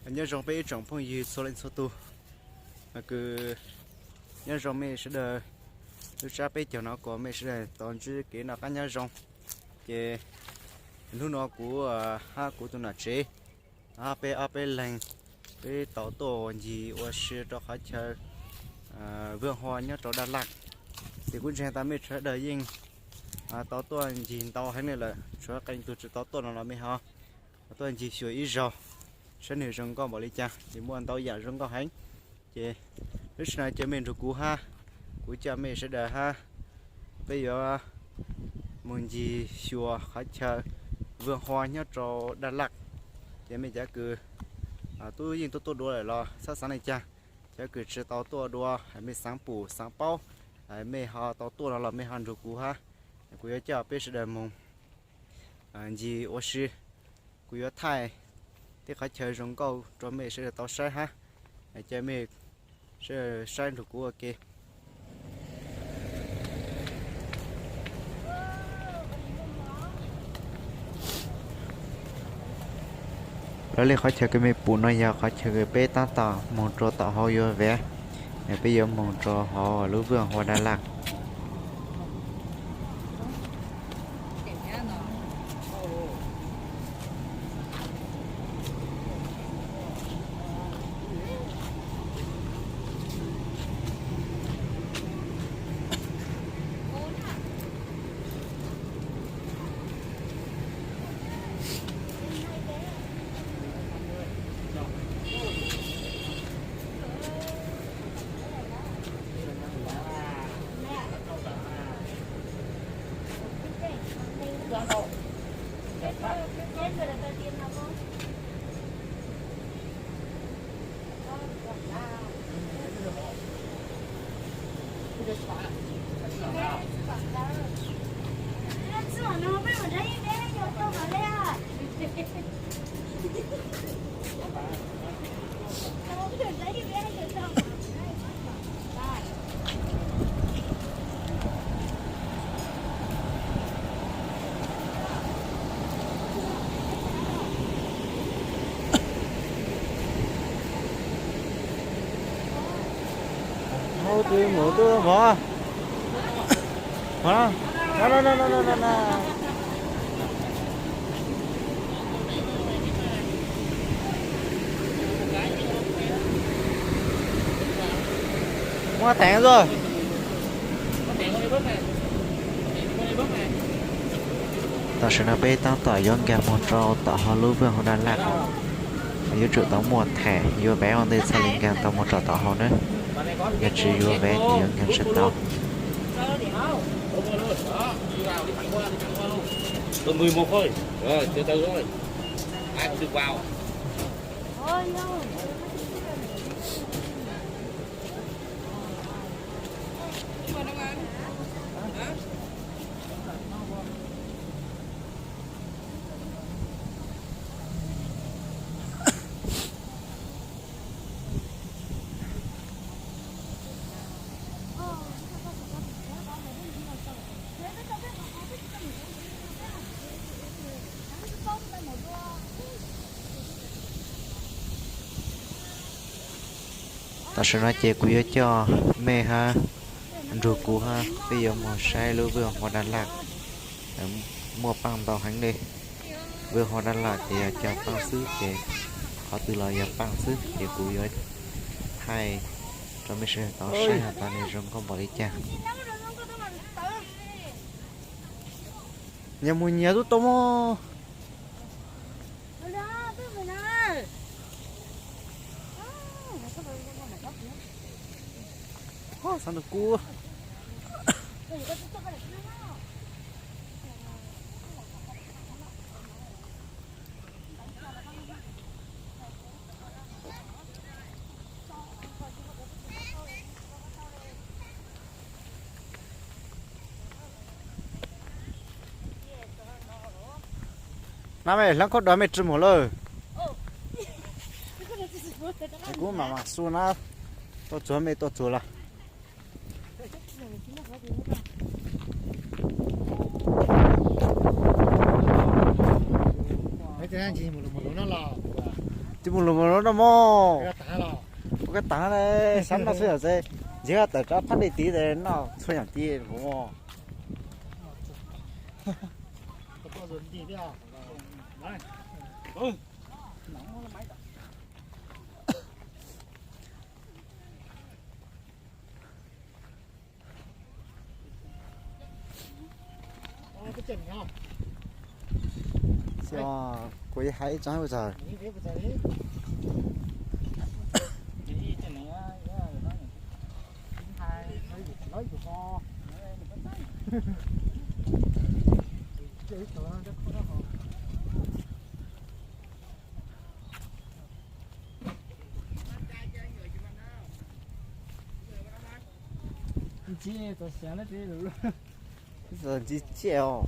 Nyob zoo peb ib tsoom phooj ywg txhua leej txhua tus, kws nyob zoo mej sawv daws. Lub tsab peb caug no kuas mej sawv daws tau ntsib kev noj qab nyob zoo. Ces hnub no kuv hab kuv tus nam tsev, hab peb ob peb leeg, peb tau tuaj ncig ua si rau qhov chaw Vwj Hua nyob rau Daj Laj. Ces kuv ntseeg tas mej sawv daws yeej tau tuaj ncig ntau heev le lawm, tshuav qee tug tsis tau tuaj no los mej ho tuaj ncig xyuas ib zaug, saib nwg zoo nkauj npaum li cas, ces muaj ntau yaam zoo nkauj heev. Ces lub sij hawm no ces mej nrug kuv hab, kuv coj mej sawv daws hab, peb yuav mus ncig xyuas qhov chaw Vwj Hua nyob rau Daj Laj. Ces mej cov kws tub yeej tuaj tuaj dua lawm los txhob xaav le caag, cov kws tsis tau tuaj dua, mej xaav pum xaav paub, mej ho tau tuaj no los mej ho nrug kuv hab, kuv yuav coj peb sawv daws moog ncig ua si. Kuv yuav thaij tej qhov chaw zoo nkauj rau mej sawv daws tau saib hab, coj mej sawv daws saib nrug kuv ua ke. Raws li qhov chaw kws mej pum no yog qhov chaw kws peb taab tom moog rua tom hauv yuav vev, peb yuav moog rua hauv lub Vwj Hua Daj Laj. Muab teev xwb. Tam sim no peb tab tom yuav nkag moog rau tom hauv lub Vwj Hua Daj Laj, yuav tsum tau muaj thaim yuav vev ua ntej txhaj li nkag tau moog rau tom hauv nawb. Yog tsis yuav vev ces yuav nkag tsis tau. Tam sim no ces kuv yuav coj mej hab nrug kuv hab peb yuav moog saib lub Vwj Hua Daj Laj. Muaj paaj ntau heev le. Vwj Hua Daj Laj ces yog cog paaj xwb ces qhov twg los yog paaj xwb ces kuv yuav thaij rau mej sawv daws tau saib has tas nwg zoo nkauj npaum li cas. Nyias mus nyias tub tau mog. Xav ntawm kuv. Na mej hlab khaub dua mej tsi mus lawm. Kuv mam mam xu na, tuaj txug mej tuaj txug lawm. Mus lug no los. Mus lus mus no mog. Ua koj taag na, sab noj txhua yam txhua, ntsib tawm rov phab dej tid noj txhua yam tid. Kuv hais ib tsoom ua tsaug. Ntsis tsiaj os.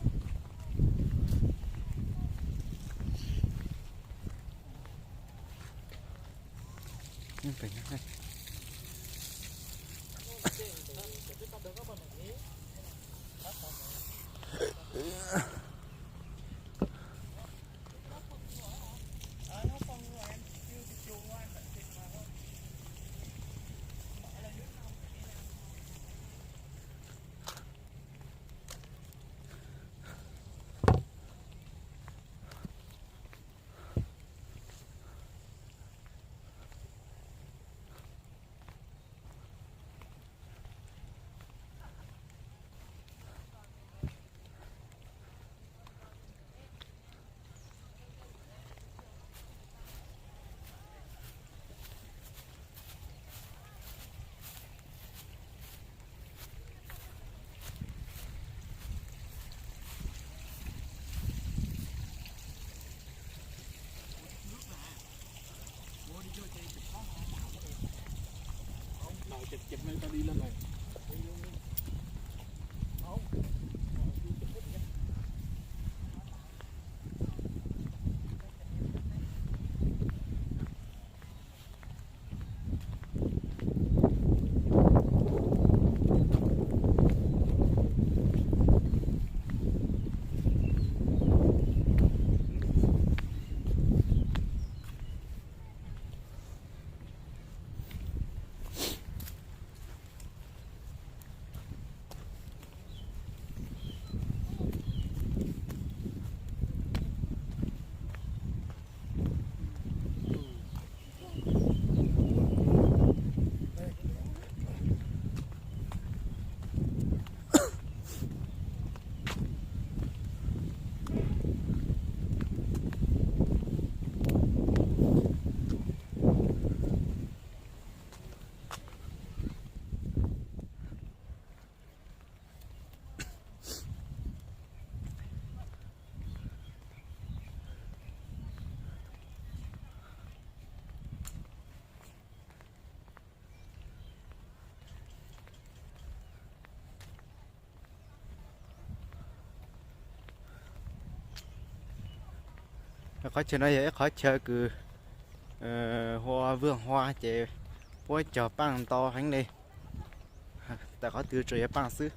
Qhov chaw no yog ib qhov chaw kws hu ua Vwj Hua ces puab cog paaj ntau heev li. Tawm qhov twg tsuas yog paaj xwb.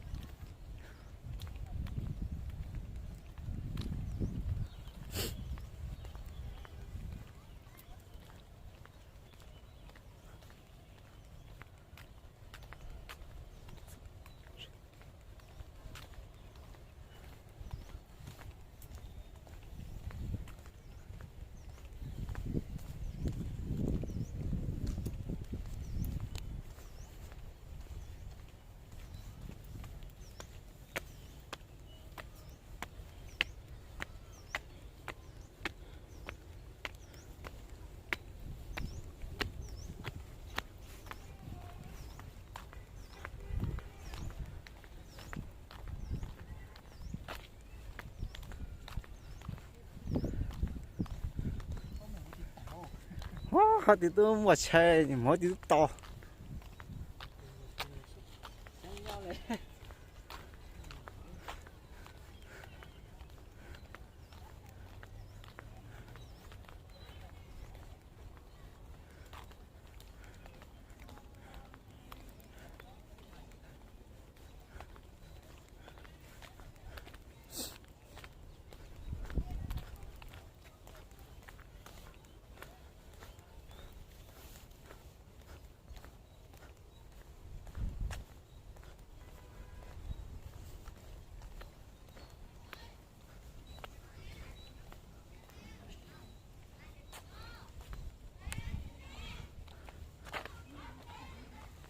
Hov twb tub muaj tshais, hov twb tub to.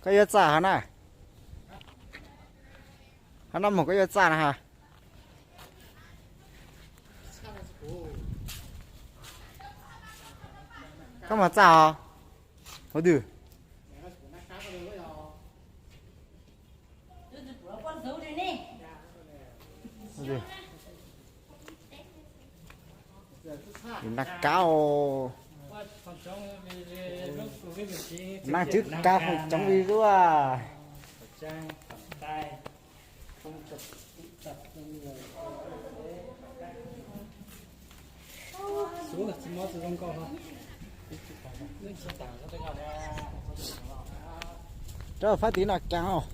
Koj yuav txaj hov na? Hov no mus koj yuav txaj na ha? Koj mus txaj hov? Hov twg? Nag kav, nag twb kav hauv coob li lub. Rau fab tim no kav os.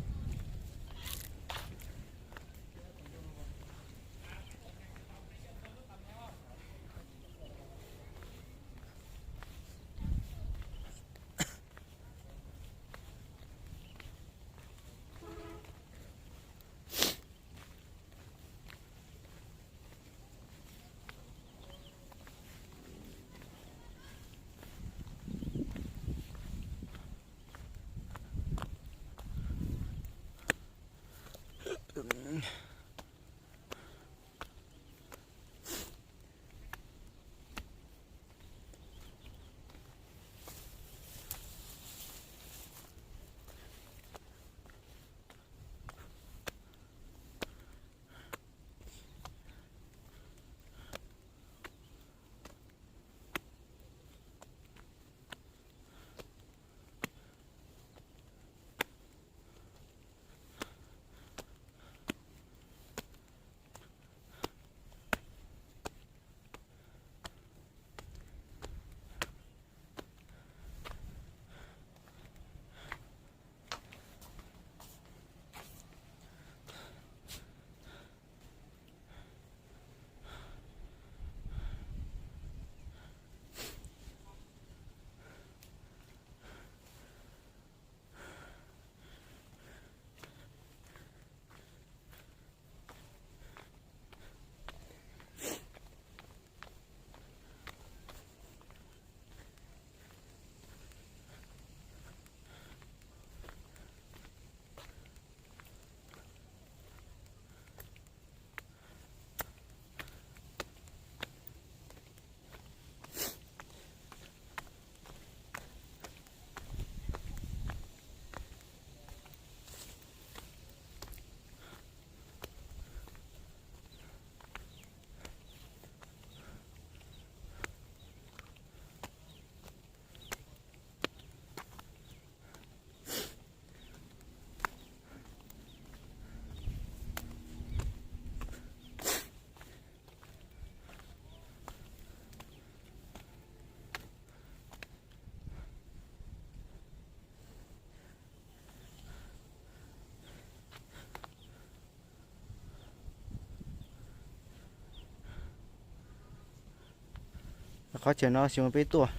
Qhov chaw no xyoo peb tuaj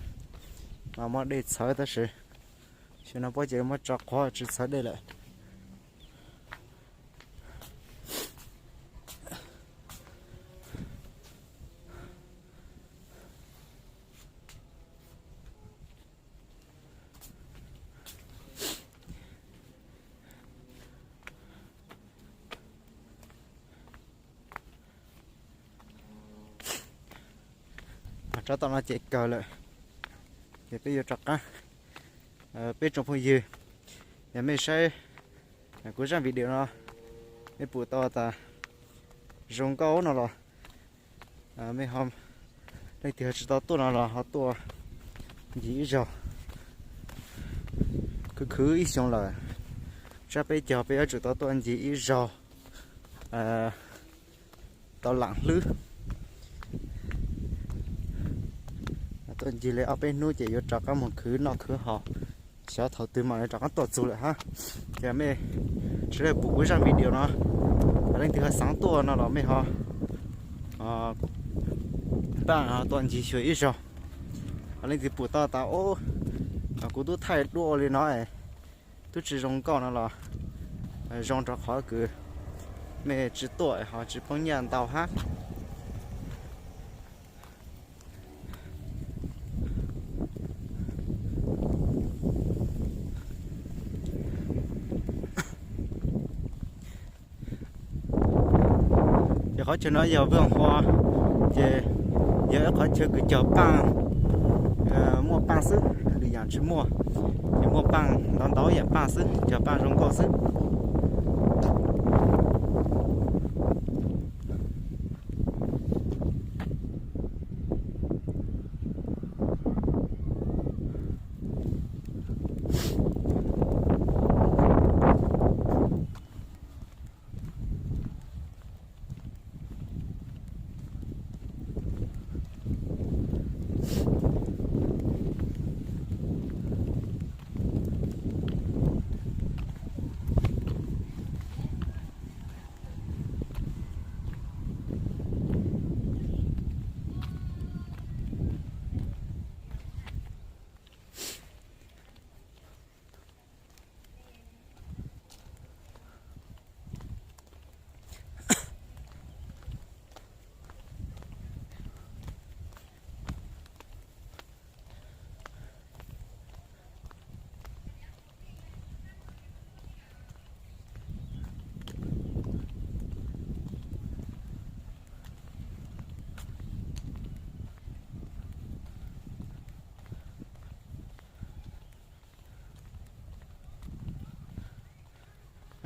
mas muaj dej txhawv tab sis xyoo no pob ces muab tso qhuav tsis txhawv dej lawm. Tsob tom no ces kawg lawm, ces peb yuav rov qab. Peb tsoom phooj ywg, yog mej saib kuv zaj video no, mej pum tau tas zoo nkauj no los mej ho, leej twg ho tsis tau tuaj no los ho tuaj ncig ib zaug. Khwv khwv ib xyoo lawm, tsab peb caug peb yuav tsum tau tuaj ncig ib zaug tau lam hlwb. Tuaj ncig li ob peb hnub ces yuav rov qab mus khwv noj khwv haus, xyov thaum twg mam li rov qab tuaj txug lawm hab. Ces mej sawv daws pum kuv zaj video no, leej twg ho xaav tuaj no los mej ho pab tuaj ncig xyuas ib zaug. Leej twg pum tau tas kuv tub thaij duab ua li no tub tsis zoo nkauj no los zoo rau qhov kws mej tsis tuaj ho tsis poob nyiaj ntau hab. Qhov chaw no yog Vwj Hua, ces yog ib qhov chaw kws cog paaj, muaj paaj xwb, lwm yaam tsi muaj, ces muaj paaj ntau ntau yaam paaj xwb, cog paaj zoo nkauj xwb.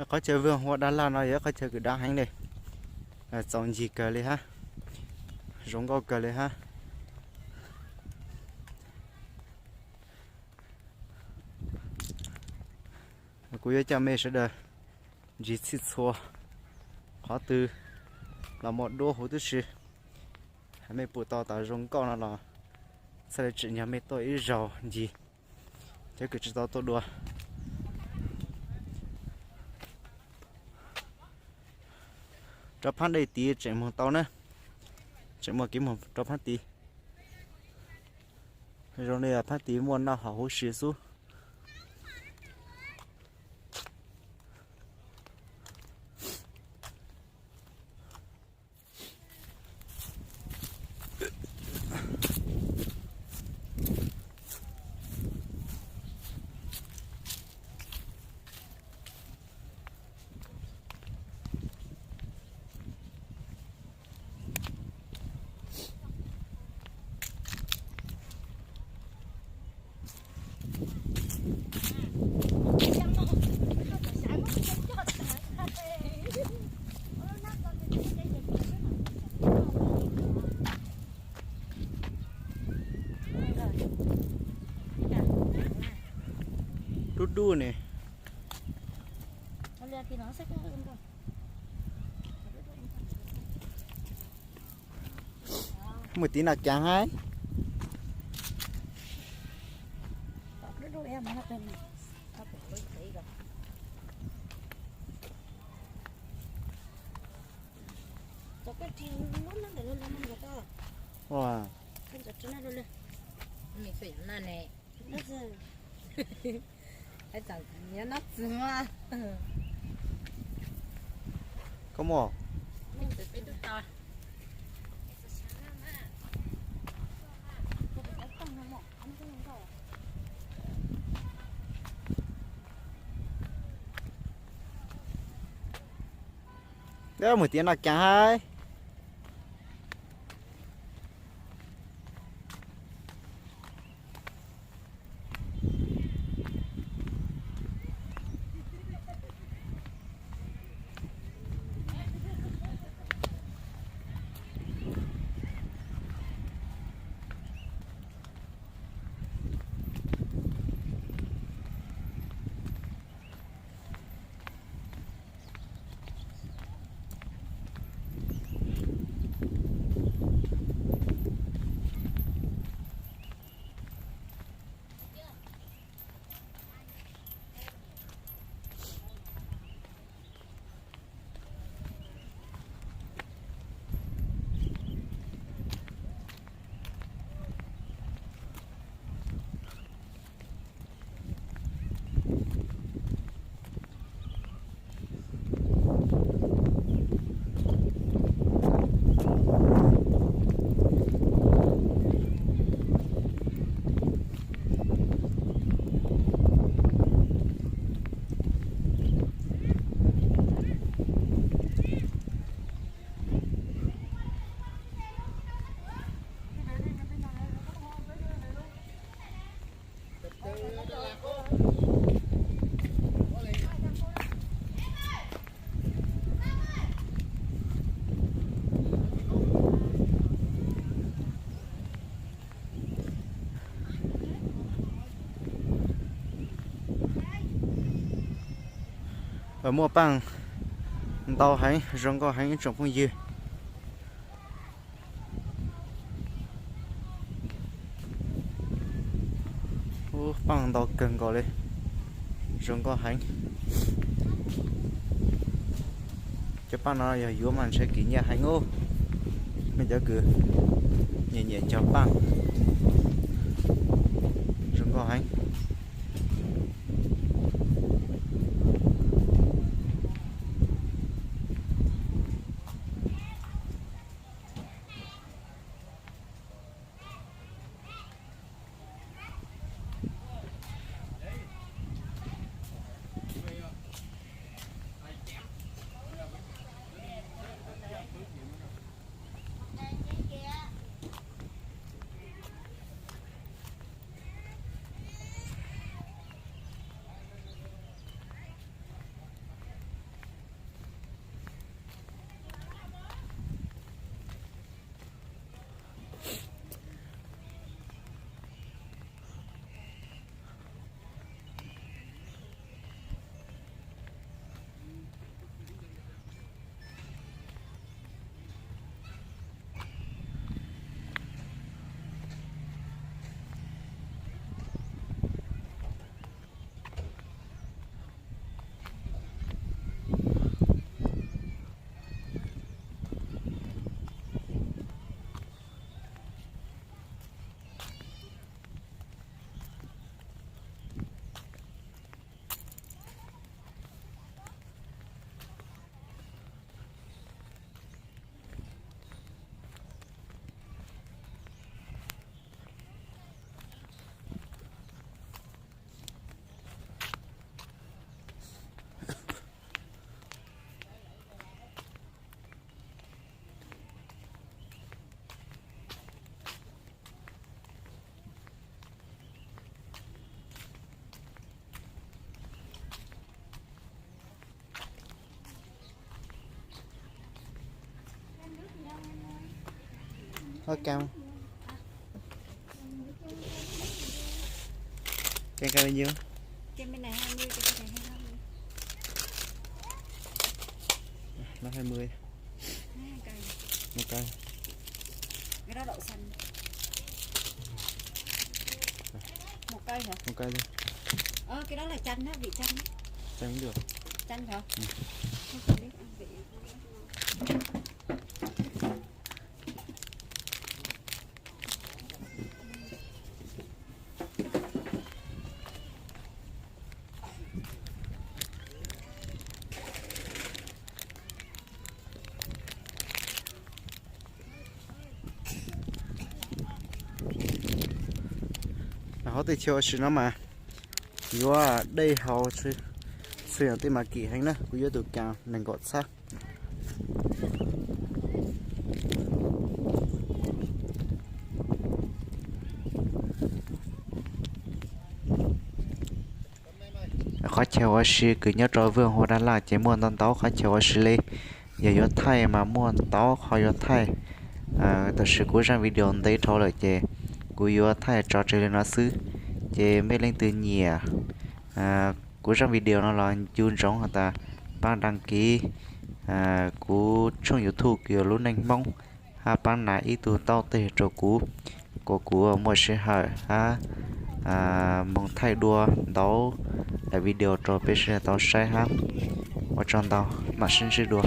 Qhov chaw Vwj Hua Dab Laj no yog qhov chaw kws dawb heev li, txaus ncig kawg li hab, zoo nkauj kawg li hab. Kuv yuav coj mej sawv daws ncig txhij txhua qhov twg los muaj duab huv tib si. Mej pum tau tas zoo nkauj no los txhaj le tsim nyog mej tuaj ib zaug ncig, cov kws tsi tau tuaj dua. Rov phab dej tid tseem moog tau na, tseem muaj kev moog rov phab tid. Zoo li phab tid muaj noj haus huv si xwb. Dub dub ne. Mus tiv noj caag hab. Koj muaj. Mus tiv noj caag hab. Muaj paaj ntau heev, zoo nkauj heev ib tsoom phooj ywg. Ub, paaj ntau kawg nkaus li, zoo nkauj heev. Cov paaj no yog yuav mas ntshe kim nyiaj heev ub. Mej cov kws nyiam nyiam cog paaj, zoo nkauj heev. Kem kem bao nhiêu? Kem bên này hai mươi, kem bên này hai mươi. Nó hai mươi. Hai cây. Một cây. Cái đó đậu xanh. Một cây hả? Một cây thôi. Ờ, cái đó là chanh đó, vị chanh đó. Chanh cũng được. Chanh hả? Ừ. Không cần biết ăn vị. Hauv tej chaw ua si no mas yuav dej haus txhua yam tej mas kim heev na. Kuv yuav tus kas nees nkaum txhab. Qhov chaw ua si kws nyob rau Vwj Hua Daj Laj ces muaj ntau ntau qhov chaw ua si li. Yog yuav thaij mas muaj ntau qhov yuav thaij, tab sis kuv zaj video ntev dhau lawm ces kuv yuav thaij tso tseg li no xwb. Ces mej leej twg nyiam kuv zaj video no los nco ntsoov has tas pab đăng ký kuv tshooj YouTube kws yog Lub Neej Hmoob, hab pab nas ib tug taub teg rau kuv, kom kuv muaj sij hawm hab moog thaij dua ntau daim video rau peb sawv daws tau saib hab. Ua tsaug ntau, mam sib ntsib dua.